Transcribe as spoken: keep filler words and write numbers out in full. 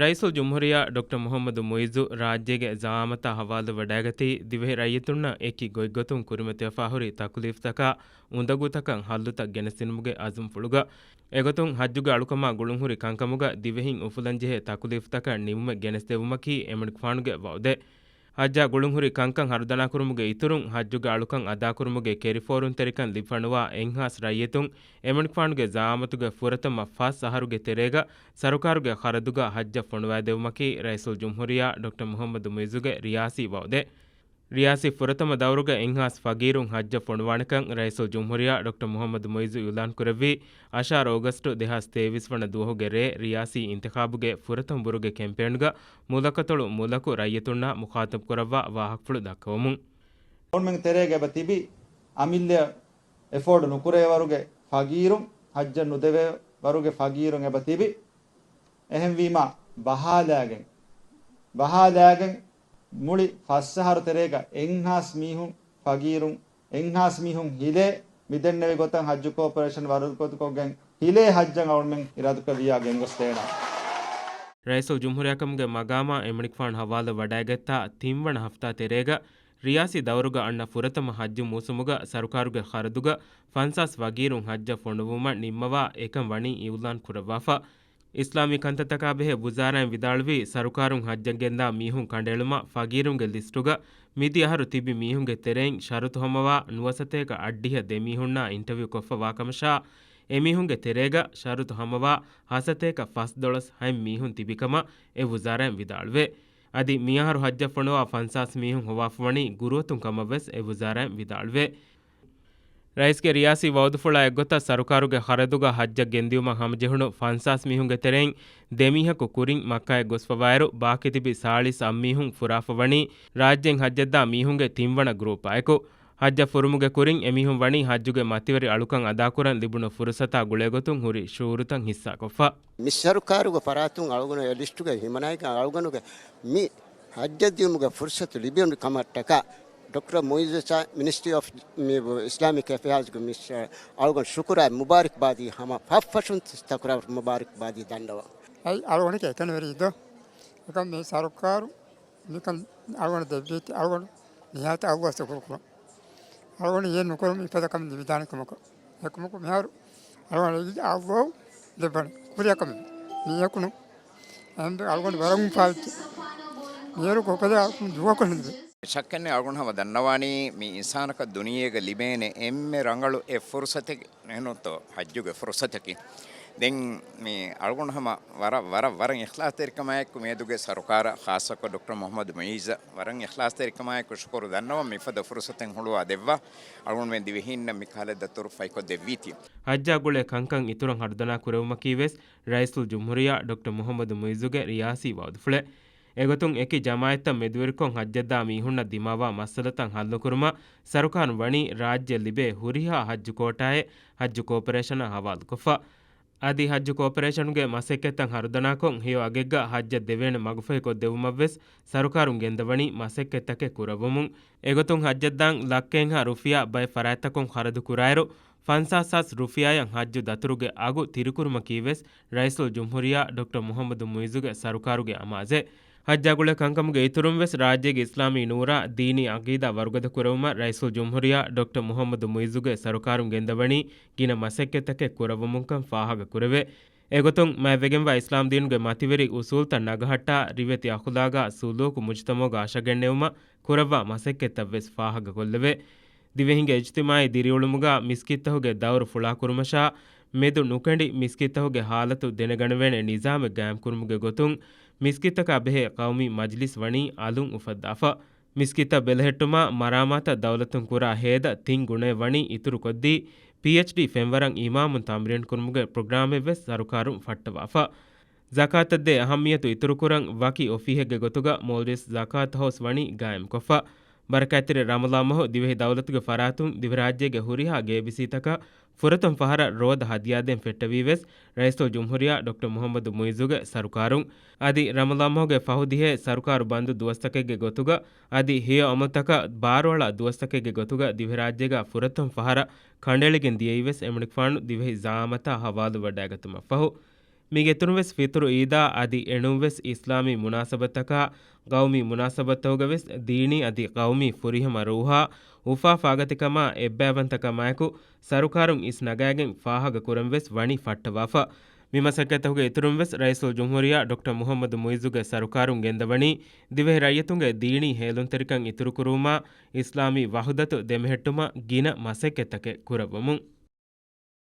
ރައީސުލްޖުމްހޫރިއްޔާ ޑޮކްޓަރ މުޙައްމަދު މުޢިއްޒު ރާއްޖޭގެ ޒަޢާމަތާ ހަވާލުވެވަޑައިގަތީ، ދިވެހި ރައްޔިތުންނަށް އެކި ގޮތްގޮތުން ކުރިމަތިވެފާ ހުރި ތަކުލީފްތަކާ އުނދަގޫތަކަށް ހައްލުތައް ގެނެސްދިނުމުގެ އަޒުމްފުޅުގަ. އެގޮތުން ޙައްޖުގެ އަޅުކަމާ ގުޅުންހުރި ކަންކަމުގަ ދިވެހިން އުފުލަންޖެހޭ ތަކުލީފްތަކަށް ނިމުމެއް ގެނެސްދެވުމަކީ އެމަނިކުފާނުގެ ވަޢުދެއް. ޙައްޖާ ގުޅުންހުރި ކަންކަން ހަރުދަނާކުރުމުގެ އިތުރުން، ޙައްޖުގެ އަޅުކަން އަދާކުރުމުގެ ކެރިފޯރުންތެރިކަން ލިބިފަނުވާ އެއްހާސް ރައްޔިތުން އެމަނިކުފާނުގެ ޒަޢާމަތުގެ ފުރަތަމަ ފަސް އަހަރުގެ ތެރޭގަ ސަރުކާރުގެ ޚަރަދުގަ ޙައްޖަށް ފޮނުވައިދެވުމަކީ ރައީސުލްޖުމްހޫރިއްޔާ ޑޮކްޓަރ މުޙައްމަދު މުޢިއްޒުގެ ރިޔާސީ ވަޢުދެއް. ރިޔާސީ ފުރަތަމަ ދައުރުގަ އެއްހާސް ފަގީރުން ޙައްޖަށް ފޮނުވާނެކަން ރައީސުލްޖުމްހޫރިއްޔާ ޑޮކްޓަރ މުޙައްމަދު މުޢިއްޒު އިޢުލާން ކުރެއްވީ، އަށާރަ އޯގަސްޓު ދެހާސް ތޭވީސް ވަނަ ދުވަހުގެ ރޭ ރިޔާސީ އިންތިޚާބުގެ ފުރަތަމަ ބުރުގެ ކެމްޕޭންގަ މުލަކަތޮޅު މުލަކު ރައްޔިތުންނާ މުޚާތަބު ކުރައްވާ ވާހަކަފުޅު ދައްކަވަމުން. އަޅުމެން ތެރޭގަ އެބަ ތިބި އަމިއްލަ އެފޯޑް ނުކުރޭ ވަރުގެ ފަގީރުން، ޙައްޖަށް ނުދެވޭ ވަރުގެ ފަގީރުން އެބަ ތިބި. އެހެންވީމާ، ބަހާލާގެން، ބަހާލާގެން މުޅި ފަސް އަހަރު ތެރޭގަ އެއްހާސް މީހުން ފަގީރުން، އެއްހާސް މީހުން ހިލޭ މިދެންނެވި ގޮތަށް ޙައްޖު ކޯޕަރޭޝަން ވަރުގަދަކޮށްގެން ހިލޭ ޙައްޖަށް އަޅުމެން އިރާދަކުރެއްވިއްޔާ ގެންގޮސްދޭނަން. ރައީސުލްޖުމްހޫރިއްޔާކަމުގެ މަގާމާ އެމަނިކުފާނު ހަވާލު ވަޑައިގަތްތާ ތިންވަނަ ހަފްތާ ތެރޭގަ ރިޔާސީ ދައުރުގަ އަންނަ ފުރަތަމަ ޙައްޖު މޫސުމުގަ ސަރުކާރުގެ ޚަރަދުގަ ފަންސާސް ފަގީރުން ޙައްޖަށް ފޮނުވުމަށް ނިންމަވާ އެކަން ވަނީ އިޢުލާން ކުރައްވާފަ. އިސްލާމީ ކަންތައްތަކާ ބެހޭ ވުޒާރާއިން ވިދާޅުވީ، ސަރުކާރުން ޙައްޖަށް ގެންދާ މީހުން ކަނޑައެޅުމަށް ފަގީރުންގެ ލިސްޓުގަ މިދިޔަ އަހަރު ތިބި މީހުންގެ ތެރެއިން ޝަރުތު ހަމަވާ ނުވަސަތޭކަ އަށްޑިހަ ދެ މީހުންނާ އިންޓަވިއު ކޮށްފަ ވާކަމަށާ، އެމީހުންގެ ތެރޭގަ ޝަރުތު ހަމަވާ ހަސަތޭކަ ފަސްދޮޅަސް ހަތް މީހުން ތިބިކަމަށް އެ ވުޒާރާއިން ވިދާޅުވޭ. އަދި މިއަހަރު ޙައްޖަށް ފޮނުވާ ފަންސާސް މީހުން ހޮވާފަވަނީ ގުރުއަތުން ކަމަށްވެސް އެ ވުޒާރާއިން ވިދާޅުވޭ. ރައީސްގެ ރިޔާސީ ވަޢުދުފުޅާ އެއްގޮތަށް ސަރުކާރުގެ ޚަރަދުގަ ޙައްޖަށް ގެންދިއުމަށް ހަމަޖެހުނު ފަންސާސް މީހުންގެ ތެރެއިން ދެ މީހަކު ކުރިން މައްކާއަށް ގޮސްފަވާއިރު، ބާކީ ތިބި ސާޅީސް އަށް މީހުން ފުރާފަ ވަނީ ރާއްޖޭން ޙައްޖަށްދާ މީހުންގެ ތިންވަނަ ގްރޫޕާއެކު. ޙައްޖަށް ފުރުމުގެ ކުރިން އެމީހުން ވަނީ ޙައްޖުގެ މަތިވެރި އަޅުކަން އަދާކުރަން ލިބުނު ފުރުޞަތާ ގުޅޭގޮތުން ހުރި ޝުޢޫރުތައް ހިއްސާކޮށްފަ. މި ސަރުކާރުގެ ފަރާތުން އަޅުގަނޑު އެ ލިސްޓުގައި ހިމަނައިގެން އަޅުގަނޑުގެ މި ޙައްޖަށް ދިއުމުގެ ފުރުޞަތު ލިބިއުނު ކަމަށްޓަކާ ޑޮކްޓަރ މުޢިއްޒު ސާ މިނިސްޓްރީ އޮފް މި އިސްލާމިކް އެފެއާޒްގެ މިނިސްޓަރ އަޅުގަނޑު ޝުކުރާ މުބާރިކްބާދީ ހަމަ ފަށްފަށުން ތަކުރާރު މުބާރިކްބާދީ ދަންނަވަން. އައި އަޅުގަނޑުގެ އެކަނިވެރި ދޯ. އެކަމް މި ސަރުކާރު މިކަން އަޅުގަނޑު ދެއްވީތީ އަޅުގަނޑު ނިހާތަށް އައްލާހަށް ޝުކުރު ކުރަން. އަޅުގަނޑު އެ ނުކުރުމު އިފަދަ ކަމެއް ލިބިދާނެ ކަމަކަށް. އެކަމަކު މިހާރު އަޅުގަނޑު އައްލާހު ދެއްވަނީ ކުރިއަކަމެއް. މީހަކު ނޫން. އެހެންވެ އަޅުގަނޑު ވަރަށް އުފާވެއްޖެ. މިހާރު ކޮބާ ދުވަހަކު ނުދެ. ޝައްކެއް ނެތް އަޅުގަނޑު ހަމަ ދަންނަވާނީ މި އިންސާނަކަށް ދުނިޔޭގަ ލިބޭނެ އެންމެ ރަނގަޅު އެއް ފުރުޞަތެއް ނެހުނުތޯ ޙައްޖުގެ ފުރުޞަތަކީ. ދެން މި އަޅުގަނޑު ހަމަ ވަރަށް، ވަރަށް، ވަރަށް އިޚްލާޞްތެރިކަމާއެކު މިއަދުގެ ސަރުކާރަށް ޚާއްޞަކޮށް ޑޮކްޓަރ މުޙައްމަދު މުޢިއްޒަށް ވަރަށް އިޚްލާޞްތެރިކަމާއެކު ޝުކުރު ދަންނަވަން މިފަދަ ފުރުޞަތެއް ހުޅުވާ ދެއްވާ އަޅުގަނޑުމެން ދިވެހީންނަށް މިކަހަލަ ދަތުރު ފައިކޮށް ދެއްވީތީ. ޙައްޖާ ގުޅޭ ކަންކަން އިތުރަށް ހަރުދަނާ ކުރެވުމަކީ ވެސް ރައީސުލްޖުމްހޫރިއްޔާ ޑޮކްޓަރ މުޙައްމަދު މުޢިއްޒުގެ ރިޔާސީ ވަޢުދުފުޅެއް. އެގޮތުން އެކި ޖަމާޢަތްތައް މެދުވެރިކޮށް ޙައްޖަށްދާ މީހުންނަށް ދިމާވާ މައްސަލަތައް ޙައްލުކުރުމަށް ސަރުކާރުން ވަނީ ރާއްޖެ ލިބޭ ހުރިހާ ޙައްޖު ކޯޓާއެއް ޙައްޖު ކޯޕަރޭޝަނަށް ޙަވާލުކޮށްފަ. އަދި ޙައްޖު ކޯޕަރޭޝަނުގެ މަސައްކަތްތައް ހަރުދަނާކޮށް، ހެޔޮ އަގެއްގަ ޙައްޖަށް ދެވޭނެ މަގުފަހި ކޮށްދެވުމަށްވެސް ސަރުކާރުން ގެންދަވަނީ މަސައްކަތްތަކެއް ކުރައްވަމުން. އެގޮތުން ޙައްޖަށްދާން ލައްކައެއްހާ ރުފިޔާ ބައެއް ފަރާތްތަކުން ޚަރަދު ކުރާއިރު، ފަންސާސް ހާސް ރުފިޔާއަށް ޙައްޖު ދަތުރުގެ އަގު ތިރިކުރުމަކީވެސް ރައީސުލްޖުމްހޫރިއްޔާ ޑޮކްޓަރ މުޙައްމަދު މުޢިއްޒުގެ ސަރުކާރުގެ އަމާޒެއް. ޙައްޖާ ގުޅޭ ކަންކަމުގެ އިތުރުން ވެސް ރާއްޖޭގެ އިސްލާމީ ނޫރާ ދީނީ އަގީދާ ވަރުގަދަ ކުރެވުމަށް ރައީސުލްޖުމްހޫރިއްޔާ ޑޮކްޓަރ މުޙައްމަދު މުޢިއްޒުގެ ސަރުކާރުން ގެންދަވަނީ ގިނަ މަސައްކަތްތަކެއް ކުރައްވަމުންކަން ފާހަގަ ކުރެވޭ. އެގޮތުން، މާތްވެގެންވާ އިސްލާމް ދީނުގެ މަތިވެރި އުޞޫލްތައް ނަގަހައްޓާ، ރިވެތި އަޚުލާގާ ސުލޫކު މުޖުތަމަޢުގަ އަށަގެންނެވުމަށް ކުރައްވާ މަސައްކަތްތައްވެސް ފާހަގަކޮށްލެވޭ. ދިވެހިންގެ އިޖްތިމާޢީ ދިރިއުޅުމުގަ މިސްކިތްތަހުގެ ދައުރު ފުޅާކުރުމަށާ، މެދު ނުކެނޑި މިސްކިތްތަހުގެ ޙާލަތު ދެނެގަނެވޭނެ ނިޒާމެއް ގާއިމްކުރުމުގެ ގޮތުން، މިސްކިތްތަކާ ބެހޭ ޤައުމީ މަޖިލިސް ވަނީ އަލުން އުފައްދާފަ. މިސްކިތްތައް ބެލެހެއްޓުމާ، މަރާމާތަށް ދައުލަތުން ކުރާ ހޭދަ ތިން ގުނައެއް ވަނީ އިތުރުކޮށްދީ، ޕީއެޗްޑީ ފެންވަރަށް އިމާމުން ތަމްރީން ކުރުމުގެ ޕްރޮގްރާމެއްވެސް ސަރުކާރުން ފައްޓަވާފަ. ޒަކާތަށްދޭ އަހައްމިއްޔަތު އިތުރުކުރަން ވަކި އޮފީހެއްގެ ގޮތުގަ މޯލްޑިވްސް ޒަކާތު ހައުސް ވަނީ ގާއިމްކޮށްފަ. ބަރަކާތްތެރި ރަމަޟާން މަހު ދިވެހި ދައުލަތުގެ ފަރާތުން ދިވެހިރާއްޖޭގެ ހުރިހާ ގޭބިސީތަކަށް ފުރަތަމަ ފަހަރަށް ރޯދަ ހަދިޔާދޭން ފެއްޓެވީވެސް ރައީސުލްޖުމްހޫރިއްޔާ ޑޮކްޓަރ މުޙައްމަދު މުޢިއްޒުގެ ސަރުކާރުން. އަދި ރަމަޟާން މަހުގެ ފަހު ދިހައެއް ސަރުކާރު ބަންދު ދުވަސްތަކެއްގެ ގޮތުގަ އަދި ހެޔޮ އަމަލުތަކަށް ބާރުއަޅާ ދުވަސްތަކެއްގެ ގޮތުގަ ދިވެހިރާއްޖޭގަ ފުރަތަމަ ފަހަރަށް ކަނޑައެޅިގެން ދިޔައީވެސް އެމަނިކުފާނު ދިވެހި ޒަޢާމަތާ ހަވާލުވަޑައިގަތުމަށްފަހު. މީގެ އިތުރުން ވެސް ފިތުރު އީދާ އަދި އެނޫން ވެސް އިސްލާމީ މުނާސަބަތުތަކާ، ގައުމީ މުނާސަބަތުތަކުގަ ވެސް ދީނީ އަދި ގައުމީ ފުރިހަމަ ރޫހާ، އުފާ ފާގަތިކަމާ އެއްބައިވަންތަކަމާއެކު ސަރުކާރުން އިސް ނަގާގެން ފާހަގަ ކުރަން ވެސް ވަނީ ފައްޓަވާފަ. މި މަސައްކަތްތަކުގެ އިތުރުން ވެސް ރައީސުލްޖުމްހޫރިއްޔާ ޑޮކްޓަރ މުހައްމަދު މުއިއްޒުގެ ސަރުކާރުން ގެންދަވަނީ ދިވެހި ރައްޔިތުންގެ ދީނީ ހޭލުންތެރިކަން އިތުރުކުރުވުމާ، އިސްލާމީ ވަހުދަތު ދެމެހެއްޓުމަށް ގިނަ މަސައްކަތްތަކެއް ކުރައްވަމުން.